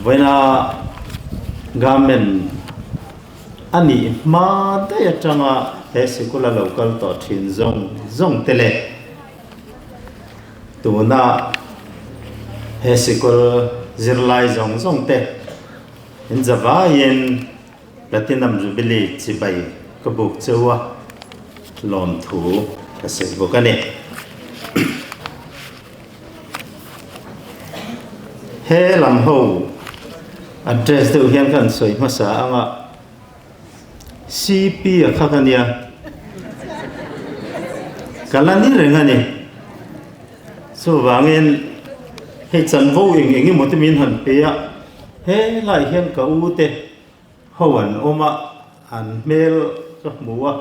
Vawiina Government a nih hma daih atanga he sikul a lo kal tawh thin zawng zawng te leh tuna he sikul zirlai zawng zawng te in zavaiin Platinum Jubilee chibai ka buk cheu a, lawmthu ka sawi bawk a ni. He lam ho address deuh hian ka han sawi hmasa ang a, CP a kha ka nia, ka la ni reng a ni. Chuvangin hei chanvo eng eng emaw te min han pe a, he lai hian ka u te ho an awm a, an hmel ka hmu a,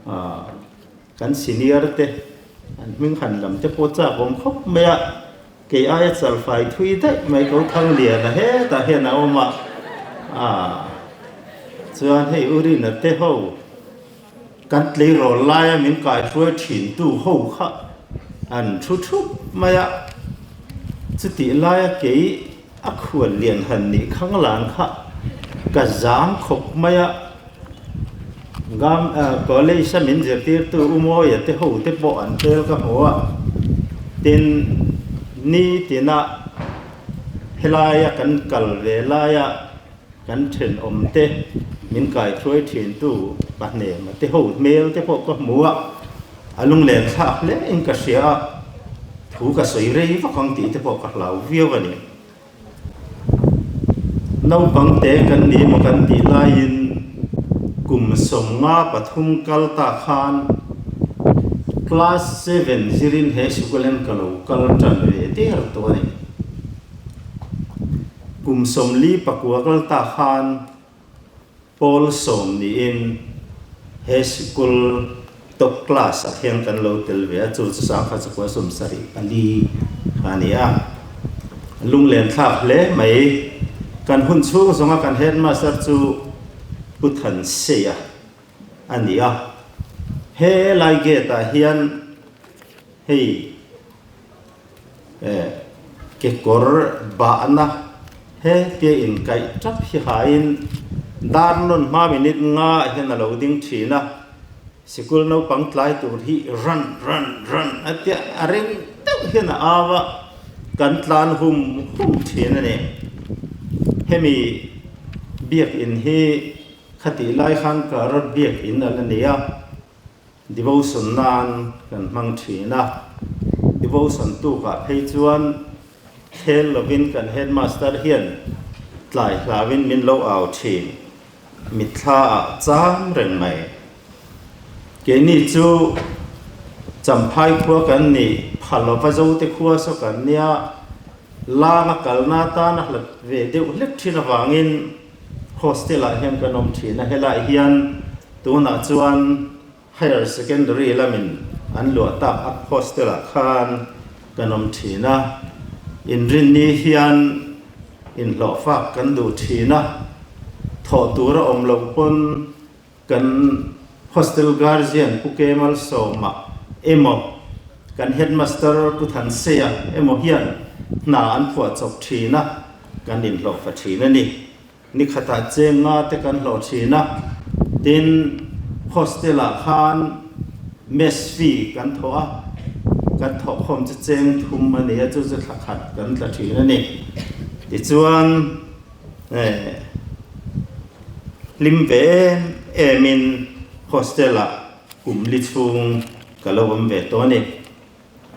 aah kan senior te an hming han lam te pawh chak awm khawp mai a, kei aia chalfai thui daih mai ko Thangliana hetah hian a awm a, aah chuan hei u Rina te ho. Kan tleirawl laia min kaihruai thintu ho kha an thu thup mai a, chutih laia kei a khual lian han nih khanglan kha ka zam khawp mai a. Gam college a min zirtirtu U Mawia te ho te pawh an tel ka hmu a, tin nitina helaia kan kal ve laia Kan thenawmte min kaihruai thintu pahnema te ho hmel te pawh ka hmu a, a lunglen thlak hle in ka hria a, thu ka sawi rei vak ang tih te pawh ka hlau viau a ni. Naupangte kan ni emaw kan tih laiin kum 53 kal ta khan class seven zirin he sikulen ka lo kal tan ve der tawh a ni. Kum 44 kal ta khan Pawl sawm niin he sikul top class ah hian kan lo tel ve a, chu chu sangha chakua 74 kha a ni a. Lunglen thlak hle mai. Kan hun chhung zawnga kan headmaster chu Pu Thanseia a ni a. He lai gate ah hian hei Kekawr bahna he tia inkaih tap hi hain dar nawn hma minute nga ah hian a lo ding thin a, sikul naupang tlai tur hi run run run a tia a reng deuh hian a au a, kan tlan hum hum thin a ni. Hemi biakin hi khatih lai khan Karot biakin a la ni a. Devotion nan kan hmang thin a, devotion tukah phei chuan khel lovin kan headmaster hian tlai hlauin min lo au thin, mitthla ah cham reng mai. Keini chu Champhai khua kan nih pha lova Zote khua saw kan nia, langa kalna atana hlat ve deuh hlek thin avangin Hostel ah hian kan awm thin a, helai hian tunah chuan Higher Secondary lamin an luah tak a hostel ah khan kan awm thin a, inrinni hian inhlawhfak kan duh thin a, thawh tur a awm loh pawn kan hostel guardian Pu Kemal Sawma emaw kan headmaster Pu Thanseia emaw hian hna an phuah chawp thin a, kan inhlawhfa thin a ni. Ni khatah cheng nga te kan hlawh thin a, tin hostel ah khan mess fee kan thawh a, kan thawhkhawm chu cheng thum a ni a, chu chu thla khat kan tla thin a ni. Tichuan eh hlim ve em em in hostel ah kum li chhung ka lo awm ve tawh a ni.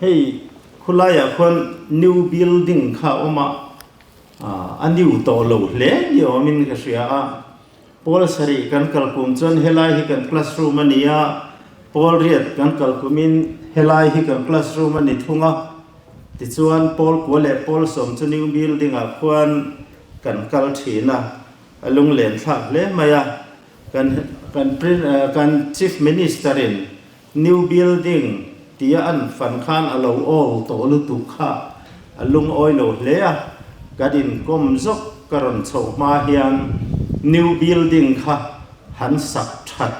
Hei khulaiah khuan new building kha a awm a, a new tawh lo hle ni awmin ka hria a. Pawl sarih kan kal kum chuan helai hi kan classroom a ni a, pawl riat kan kal kumin helai hi kan classroom a ni thung a. Tichuan pawl kua leh pawl sawm chu new building ah khuan kan kal thin a, a lunglen thlak hle mai a. Kan kan kan chief minister in New building tia an fan khan a lo awl tawh lutuk kha a lungawi lo hle a, kan inkawm zawk ka rawn chhoh hma hian new building kha han sak that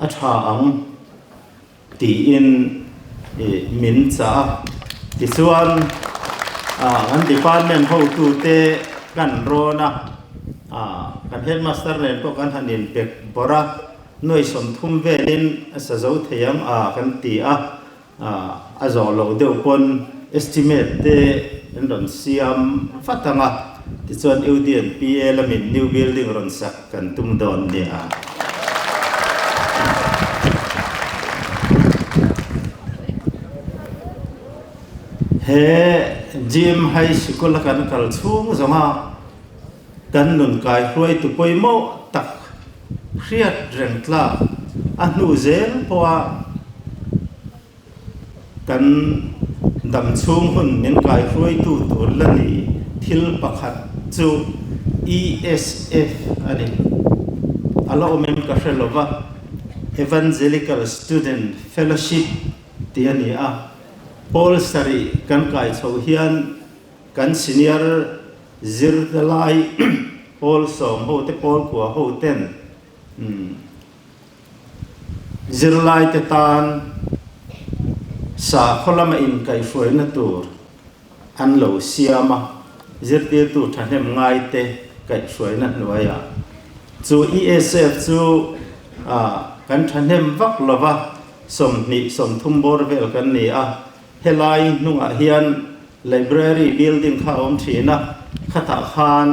a tha ang tiin min chah a. Tichuan an department hotute. Kan rawn a, kan headmaster nen pawh kan han inpek bawrh a, nuai 30 velin a sa zo thei ang a kan ti a, a zawh loh deuh pawn estimate te an rawn siam vat ang a, tichuan UDNPA lamin new building rawn sak kan tum dawn nia. He Gym High Sikul a kan kal chhung zawnga kan nun kai hruaitu pawimawh tak hriat reng tlak a hnu zel pawha kan dam chhung hun min kai hruaitu tur la ni thil pakhat chu ESF a ni. A la awm em ka hre lova, Evangelical Student Fellowship tih a ni a. Pawl sarih kan kai chho hian kan senior zirlai pawl sawm ho te pawl kua ho ten zirlai te tan sakhaw lama inkaihhruaina tur an lo siam a, zirtirtu thahnem ngaite kaihhruaina hnuaiah. Chu ESF chu kan thahnem vak lova 20, 30 bawr vel kan ni a, helai hnungah hian library building kha a awm thin a, khatah khan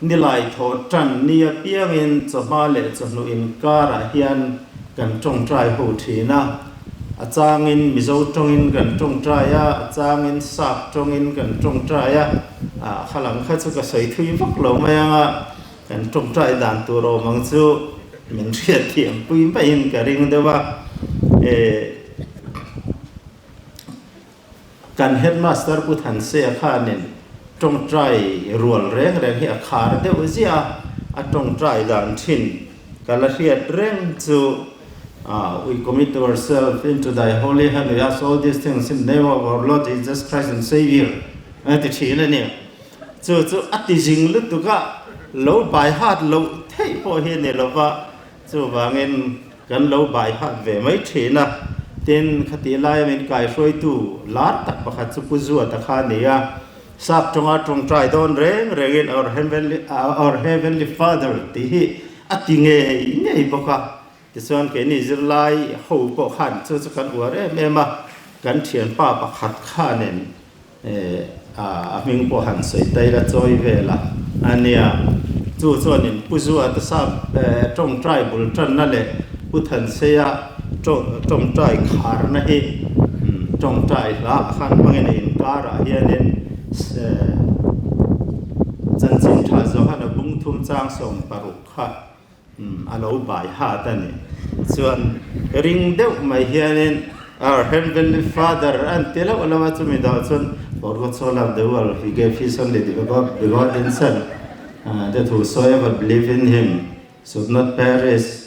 Nilai thaw tan ni apiangin chawhma leh chawhnu inkarah hian kan tawngtai ho thin a. A changin Mizo tawngin kan tawngtai a, a changin Sap tawngin kan tawngtai a. A khalang kha chu ka sawi thui vak lo mai ang a, kan tawngtai dan tur awm ang chu min hriatthiam pui maiin ka ring deuh a. E. Kan headmaster Pu Thansea khanin tawngtai rual reng reng hi a khar deuh ziah a, a tawngtai dan thin ka la hriat reng chu, We commit ourselves into thy holy hand, we ask all these things in the name of our Lord Jesus Christ and Saviour a ti thin a ni. Chu chu a ti zing lutuk a, lo bai hat loh theih pawh hi a ni lova, chuvangin Kan lo bai hat ve mai thin a, tin khatih laia min kaihruaitu lar tak pakhat chu Pu Zuata kha a ni a, Sap tawnga tawngtai dawn reng rengin Our Heavenly Our Heavenly Father tih hi a ti ngei ngei bawk a, tichuan keini zirlai ho pawh khan chu chu kan uar em em a, kan thianpa pakhat khanin A hming pawh han sawi ta ila chawi vel a a nia. Chu chuanin Pu Zuata sap tawngtai bul tanna leh Pu Thanseia tawngtai kharna hi tawngtai hla a khan hmangin a inkarah hianin chanchin tha Johana bungthum chang 60 kha A lo bai hat a ni. Chuan ring deuh mai hianin Our Heavenly Father an ti loh loh a, chumi dawh chuan For God so loved the world, he gave his only begotten Son, that whosoever believe in him should not perish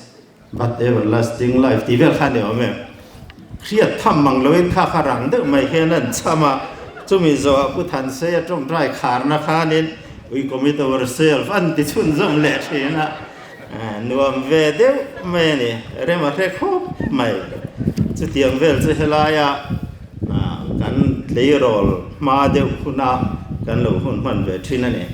but everlasting life tih vel kha a ni awm em? Hriat tham mang loin kha kha rang deuh mai hian an cham a, chumi zawhah Pu Thanseia tawngtai kharna khanin We commit ourselves an ti chhunzawm leh thin a, nuam ve deuh mai a ni, rem a hre khawp mai. Chutiang vel chu helaia kan tleirawl hma deuh huna kan lo hun hman ve thin a ni.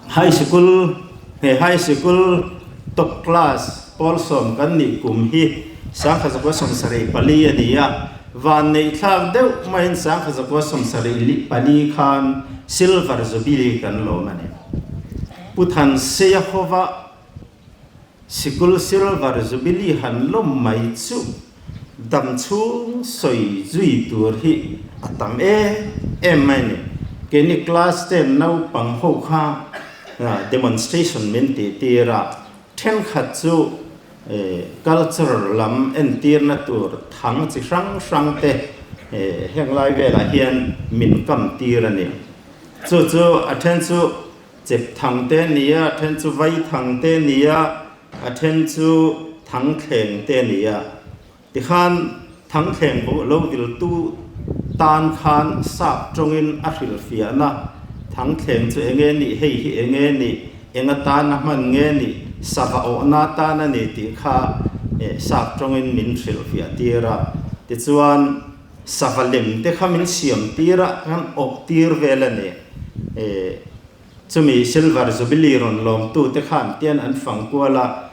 High Sikul, He High Sikul top class pawl sawm kan nih kum hi 1974 a ni a, vanneih thlak deuh maiin 1974 khan Silver Jubilee kan lawm a ni. Pu Thanseia hova Sikul Silver Jubilee han lawm mai chu dam chhung sawi zui tur hi a tam em em mai a ni. Keini class ten naupang ho kha demonstration min tih tir a, thenkhat chu culture lam entirna tur thang chi hrang hrang te heng lai velah hian min kam tir a ni. Chu chu a then chu Chep thang te a ni a, a then chu vai thang te a ni a, a then chu thang thleng te a ni a. Tikhan thang thleng pawh lo diltu tan khan sap tawngin a hrilhfiahna, thang thleng chu eng nge nih, hei hi eng nge nih, eng atan a hman nge nih, sava awhna atan a ni tih kha sap tawngin min hrilhfiah tir a. Tichuan sava lem te kha min siam tir a, kan awh tir vel a ni. Chumi Silver Jubilee rawn lawmtute khan tian an fang kual a,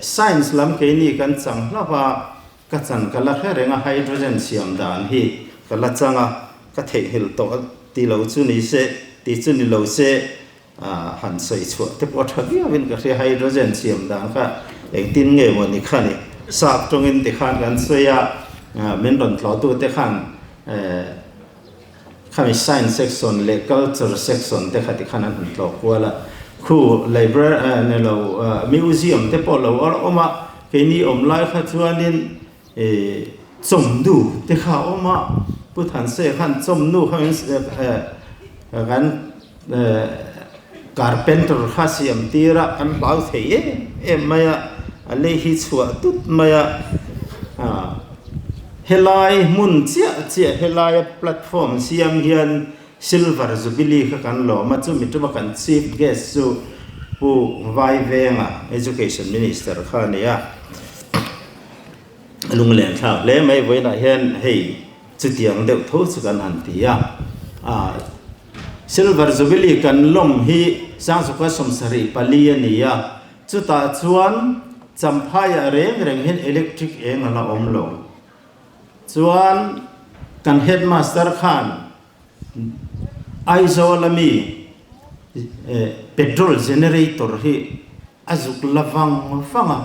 Science lam keini kan chang hlauh a, ka chan ka la hre reng a, hydrogen siam dan hi ka la chang a, ka theihnghilh tawh ti lo chu ni se, ti chu ni lo se, han sawi chhuah te pawh a tha viauin ka hria, hydrogen siam dan kha engtin nge maw ni kha ni, sap tawngin tikhan kan sawi a, min rawn tlawhtute khan Khami Science section leh Culture section te kha tikhan an han tlawh kual a, khu library ni lo museum te pawh lo a awm a, keini awm lai kha chuanin ih chawmnu te kha a awm a, Pu Thanse khan chawmnu kha min kan carpenter kha siam tir a, kan hlau thei em em mai a, a lei hi chhuah tut mai a. Helai hmun chiah chiah helaia platform siam hian Silver Jubilee kha kan lawm a, chumi tuma kan Chief Guest chu Pu Vaivenga, Education Minister kha a ni a. Lunglen thlak hle mai vawiinah hian hei chutiang deuh tho chu kan han ti a. Silver Jubilee kan lawm hi Sangchukua 74 a ni a, Chutah chuan Champhaiah reng reng hian electric eng a la awm lo. Chuan kan headmaster khan Aizawl ami petrol generator hi a zuk la vang vang a,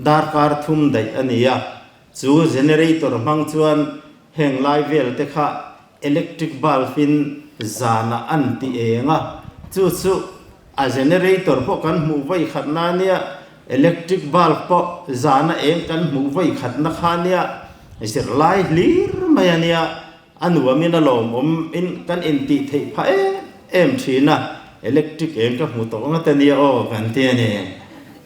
darkar thum daih a ni a. Chu generator hmang chuan heng lai vel te kha electric bulb in zanah an ti eng a, chu chu a generator pawh kan hmuh vawi khat na nia, electric bulb pawh zana eng kan hmuh vawi khat na kha nia, zirlai hlir mai a nia, a nuamin a lawmawm in kan intih theih phah em em thin a, electric eng ka hmu tawh ngat a nia aw kan ti a ni.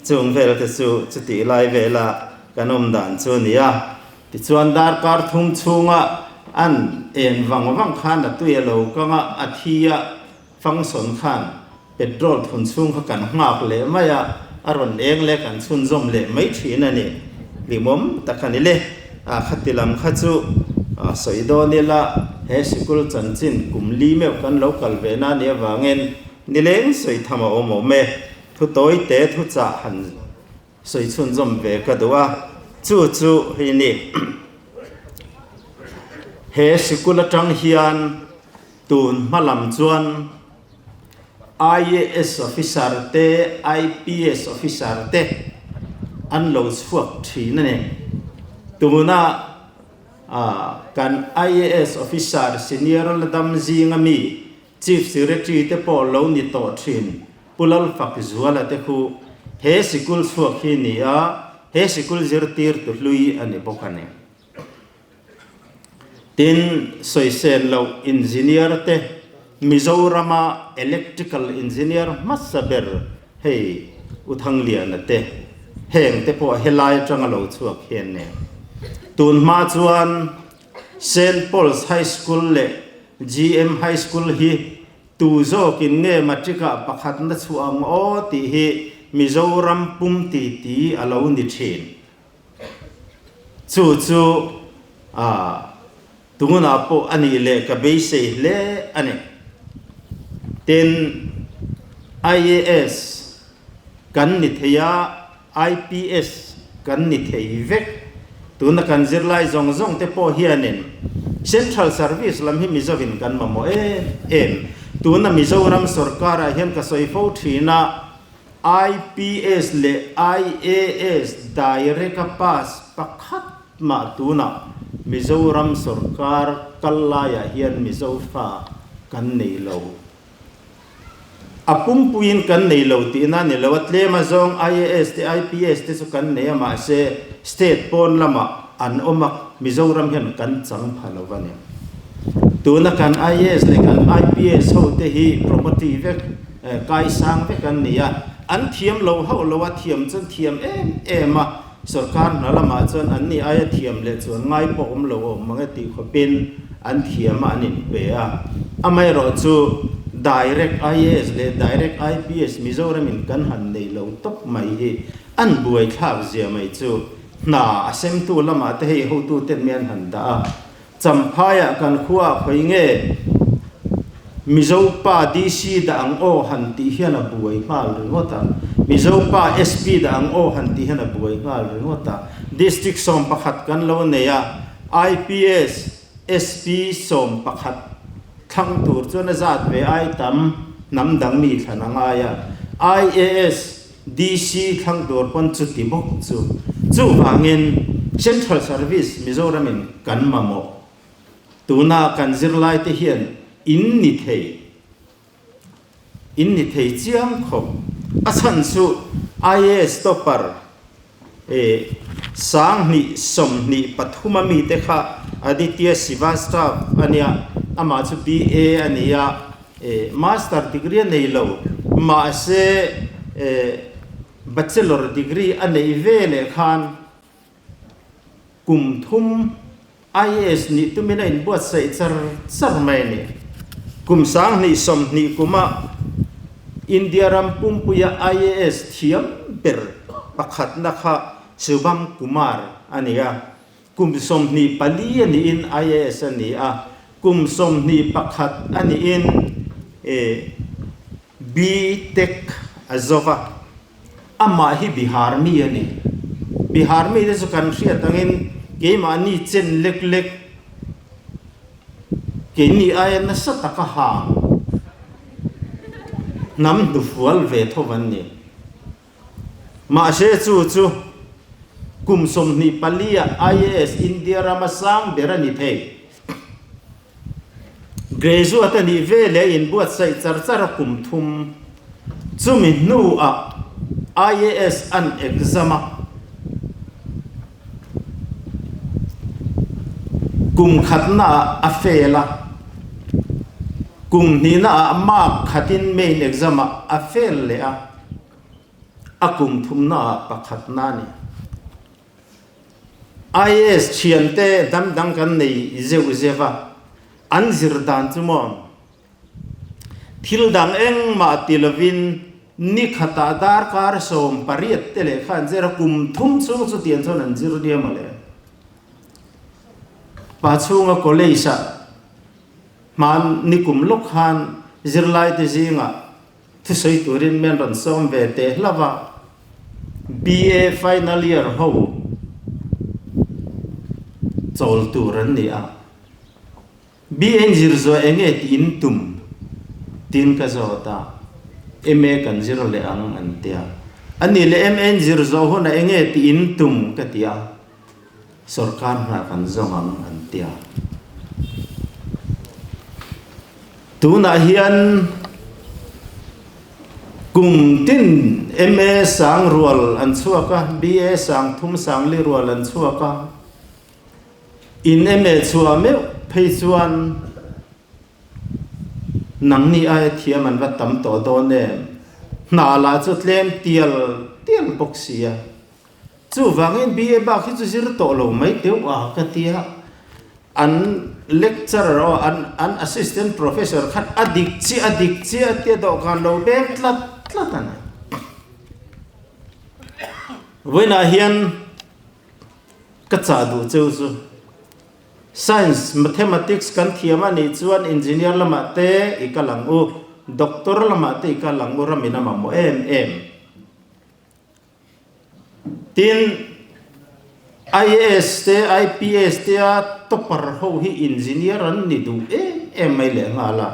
Chung vel te chu chutih lai vela kan awm dan chu a ni a. Tichuan darkar thum chhunga an en vang vang khan a tui a lo kang a, a thi a function khan petrol thun chhung kha kan nghak leh mai a, a rawn eng leh kan chhunzawm leh mai thin a ni. Hlimawm tak a ni le. A khati lam kha chu sawi dawn ila he sikul chanchin kum li meuh kan lo kal ve na nih avangin nileng sawi tham a awm awm e. Thu tawi te thuchah han Sawi chhunzawm ve ka duh a, chu chu hei ni. He sikul atang hian tun hma lam chuan IAS officer te, IPS officer te an lo chhuak thin a ni. Tuna kan IAS officer senior la dam zinga mi Chief Secretary te pawh lo ni tawh thin Pu Lalfakzuala te khu he sikul chhuak hi ni a, he sikul zirtirtu hlui a ni bawk a ni. Tin, sawisel loh engineer te Mizorama electrical engineer hmasa ber hei U Thangliana te heng te pawh helai atanga lo chhuak hian ni. Tun hma chuan Saint Paul's High School leh GM High School hi tu zawkin nge matric-ah pakhatna chhuah ang aw tih hi Mizoram pum titi a lo ni thin. Chu chu tunah pawh a nih leh ka beisei hle a ni. Tin, IAS kan ni thei a, IPS kan ni thei vek. Tuna kan zirlai zawng zawng te pawh hianin Central Service lam hi Mizovin kan mamawh em em. Tuna Mizoram sorkarah hian ka sawi fo thin a, IPS leh IAS direct a pass pakhat mah tunah Mizoram sorkar kal laiah hian Mizo fa kan nei lo. A pumpuiin kan nei lo tihna a ni lo a, tlem a zawng IAS te IPS te chu kan nei a mahse state pawn lamah an awm a, Mizoram hian kan chang pha lo a ni. Tuna kan IAS leh kan IPS ho te hi promote vek, kaisang vek an ni a, an thiam lo hauh lo a, thiam chuan thiam em em a, Sorkar hna lamah chuan an ni aia thiam leh chuan ngai pawh awm lo awm mang e tih khawpin an thiam a an inpe a. Amaherawh chu Direct IAS leh Direct IPS Mizoramin kan han nei lo tawp mai hi an buaithlak zia mai chu hna a semtu lamah te hei hotuten mi an han dah a. Champhaiah kan khua khawi nge? Mizo pa DC dah ang aw han tih hian a buai nghal ringawt a, Mizo pa SP dah ang aw han tih hian a buai nghal ringawt a. District 11 kan lo nei a, IPS, SP 11 thlang tur chuan a zat ve ai tam hnam dang mi thlan a ngai a, IAS, DC thlang tur pawn chuti bawk chu. Chuvangin Central Service Mizoramin kan mamawh. Tuna kan zirlaite hian in ni thei, in ni thei chiang khawp. A chhan chu IAS topper eh 2023 a mite kha Aditya Srivastava a nia, amah chu BA a ni a, eh master degree a nei lo, mahse eh bachelor degree a neih ve leh khan Kum thum IAS nih tumin a inbuatsaih char char mai a ni. Kum 2020 kuma India ram pumpuia IAS thiam ber pakhatna kha Shubham Kumar a ni a. Kum 24 a niin IAS a ni a, kum 21 a niin B-Tech a zo va. Amah hi Bihar mi a ni. Bihar mite chu kan hriat angin keimahni chen lek lek, keini aia nasa taka hang hnam hnufual ve tho an ni. Mahse chu chu kum 24 ah IAS India rama sang ber a ni thei. Graduate a nih ve leh inbuatsaih char char a kum thum. Chumi hnuah IAS an exam a, kum khatnaah a fail a, kum hnihnaah mark khatin main exam ah a fail leh a, a kum thumnaah pakhatna a ni. IAS thiante dam dang kan nei zeuh zeuh a, an zir dan chu maw thil dang engmah ti lovin ni khatah darkar 18 te lehkha an zir a, kum thum chhung chu tiang chuan an zir nia mawle. Pa chhunga college ah hman nikum lawk khan zirlaite zingah Thusawi turin men rawn sawm ve teh hlauh a, BA final year ho chawl tur an ni a, BA in zir zuah eng nge tih in tum tiin ka zawt a, MA kan zir leh ang an ti a, a nih leh MA in zir zawh hunah eng nge tih in tum ka ti a, Sorkar hna kan zawng ang an ti a. Tunah hian kum tin MA sang rual an chhuak a, BA sang thum sang li rual an chhuak a. In MA chhuah meuh phei chuan nangni aia thiam an va tam tawh dawn em? Hna lah chu tlem tial tial bawk si a. Chuvangin BA bak hi chu zir tawh lo mai deuh a ka ti a, an lecturer aw an an assistant professor khan a dik chiah a dik chiah a tia dawhkan lo beng tlat tlat a ni. Vawiinah hian ka chah duh cheu chu Science, Mathematics kan thiam a nih chuan Engineer lamah te i kal ang u, Doctor lamah te i kal ang u ramin a mamawh em em. Tin, IAS te, IPS te a topper ho hi engineer an ni duh em em mai leh nghal a.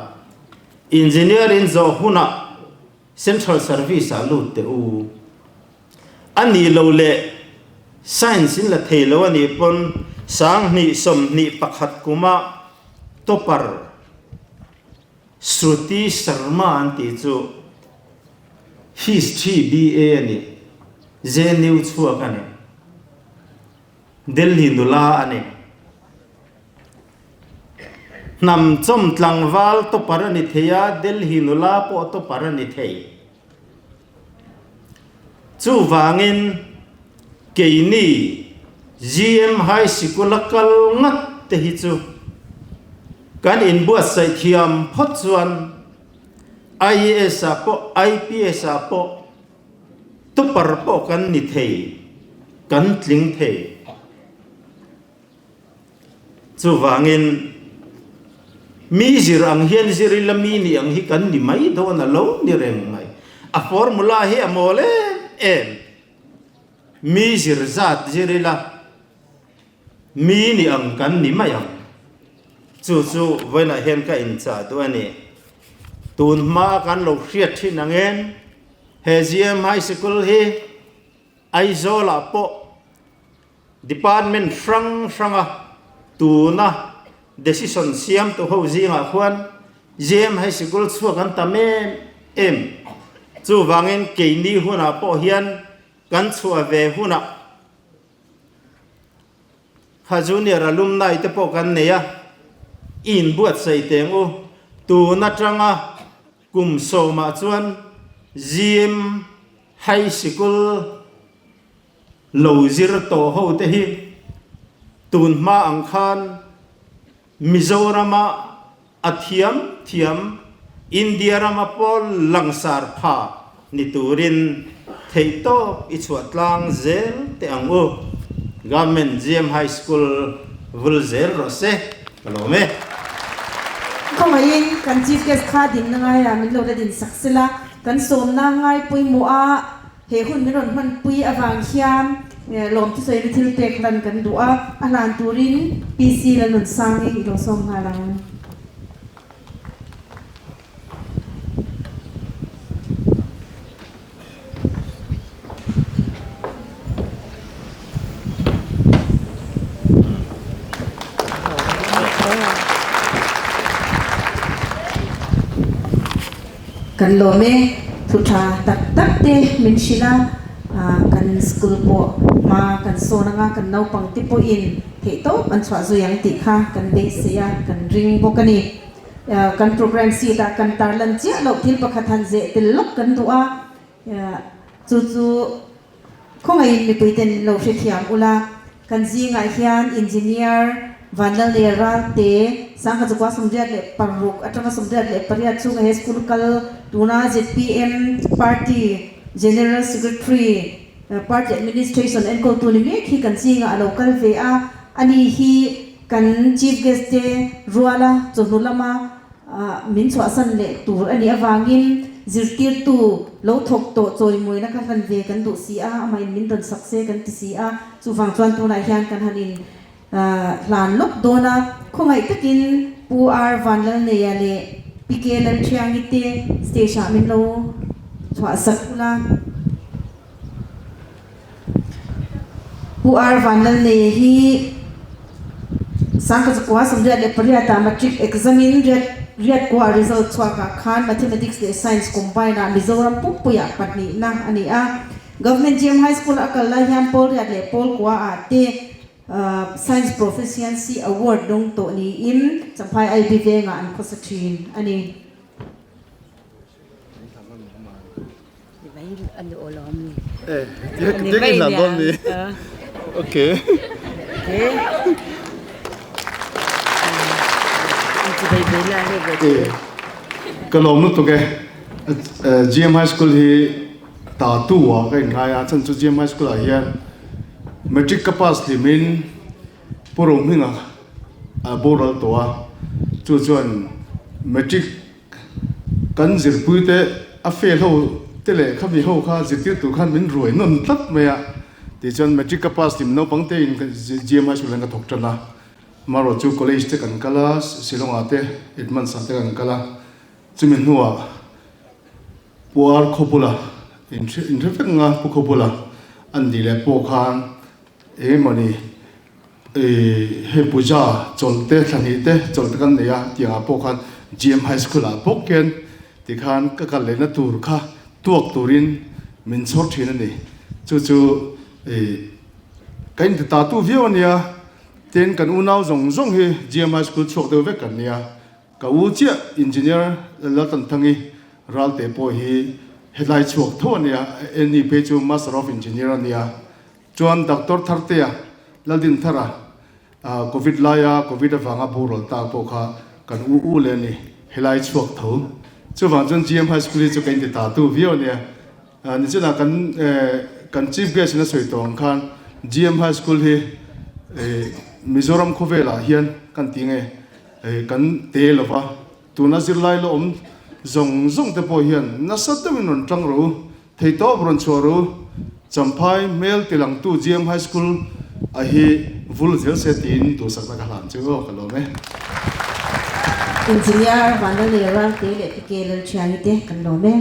Engineer in zawh hunah Central Service ah lut teh u. A nih loh leh Science in la thei lo a nih pawn 2021 kuma topper Shruti Sharma an tih chu History BA a ni, JNU chhuak a ni, Delhi nula a ni. Hnam chawm tlangval topper a ni thei a, Delhi nula pawh topper a ni thei. Chuvangin keini GM High Sikul a kal ngat te hi chu kan inbuatsaih thiam phawt chuan IAS ah pawh IPS ah pawh topper pawh kan ni thei, kan tling thei. Chuvangin. Mi zir ang hian zir ila mi nih ang hi kan ni mai dawn a lo ni reng mai. A formula hi a mawl em em. Mi zir zat zir ila mi nih ang kan ni mai ang. Chu chu vawiinah hian ka inchah duh a ni. Tun hma kan lo hriat thin angin he GM High Sikul hi Aizawlah pawh Department hrang hranga tuna decision siamtu ho zingah khuan GM High Sikul chhuak an tam em em. Chuvangin keini hunah pawh hian kan chhuah ve hunah kha Junior Alumni te pawh kan nei a, i inbuatsaih teng u. Tun atanga kum sawmah chuan GM High Sikul Lo zir tawh ho te hi tun hma ang khan Mizorama a thiam thiam India rama pawl langsar pha ni turin theihtawp i chhuah tlang zel teh ang u. Government GM High School vul zel rawh se ka lawm e. Khawngaihin kan Chief Guest kha dinna ngaia min lo la din sak sela, kan sawmna ngai pawimawh a He hun min rawn hmanpui avang hian lawm thusawiin thil pek hlan kan duh a, a hlan turin PC Lalnunsangi i lo sawm nghal ang. Kan lawm e, thu tha tak tak te min hrilh a, kan school pawh hma kan sawn anga kan naupang te pawhin theihtawp an chhuah zui ang tih kha kan beisei a, kan ring bawk a ni. Kan programme sheet ah kan tarlan chiah loh thil pakhat han zeh tel lawk kan duh a, chu chu Khawngaihin mipuiten lo hrethiam ula, kan zingah hian Engineer Vanlalneia Ralte, Sangha Chukua 86 atanga 88 chhunga he school kal tuna zpm Party General Secretary, Party Administration enkawltu ni mek hi kan zingah a lo kal ve a, ani hi kan Chief Guest te ruala chawhnu lama Min chhuahsan leh tur a nih avangin zirtirtu lo thawk tawh chawimawina kha hlan ve kan duh si a, amahin min rawn sak se kan ti si a, chuvang chuan tunah hian kan han in hlan lawk dawn a, khawngaih takin Pu R Vanlalneia leh Pi K Lalthiangi te stage ah min lo chhuahsak ula. Pu R Vanlalneia hi Sangkachakua 88 ah Matric exam in Riatkua result chhuakah khan Mathematics leh Science combine ah Mizoram pumpuiah pahnihna a ni a. Government GM High School a kal lai hian Pawl Riat leh Pawl Kua ah te Science Proficiency Award dawng tawh niin Champhai IB vengah an khawsa thin a ni. Ka lawm lutuk e. GM High School hi ta tu ah ka inngai a, chan chu GM High School ah hian Matric ka pass hlimin Pu Rohminga a boral tawh a, chu chuan Matric Kan zirpuite a fail ho te leh khami ho kha zirtirtu khan min ruai nawn tlat mai a, tichuan matric ka pass hlim naupang te in GM High School hian ka thawk tan a, amaherawh chu college te kan kal a, Shillong ah te Edmunds ah te kan kal a, chumi hnuah Puar Khawbula inhre vek anga Pu Khawbula an nih leh pawh khan eng emawni Hei puja chawlh te thla hnih te chawlh te kan nei a tiang ah pawh khan GM High School ah bawk hian tikhan ka kal lehna tur kha tuak turin min chhawr thin a ni. Chu chu ih ka inti ta tu viau a nia tin kan unau zawng zawng hi GM High School chhuak deuh vek kan nia. Ka u chiah Engineer Laltanthangi Ralte pawh hi helai chhuak tho a nia, NE phei chu Master of Engineer a nia. Chuan Doctor Thartea Laldinthara Covid laia Covid avanga boral tak pawh kha kan u u leh a ni, helai chhuak tho. Chuvang chuan GM High School hi chu ka inti ta tu viau a nia. Nichinah kan kan Chief Guest in a sawi tawh ang khan GM High School hi Mizoram khawvelah hian kan ti nge. Kan te lo va, tuna zirlai la awm zawng zawng te pawh hian nasa deuhin rawn tang rawh u, theihtawp rawn chhuah rawh u, Champhai hmel tilangtu GM High School a hi vul zel se tiin duhsakna ka hlan chu aw ka lawm e. Engineer Vanlalei Ralte leh Pi K Lalthiangi te kan lawm e.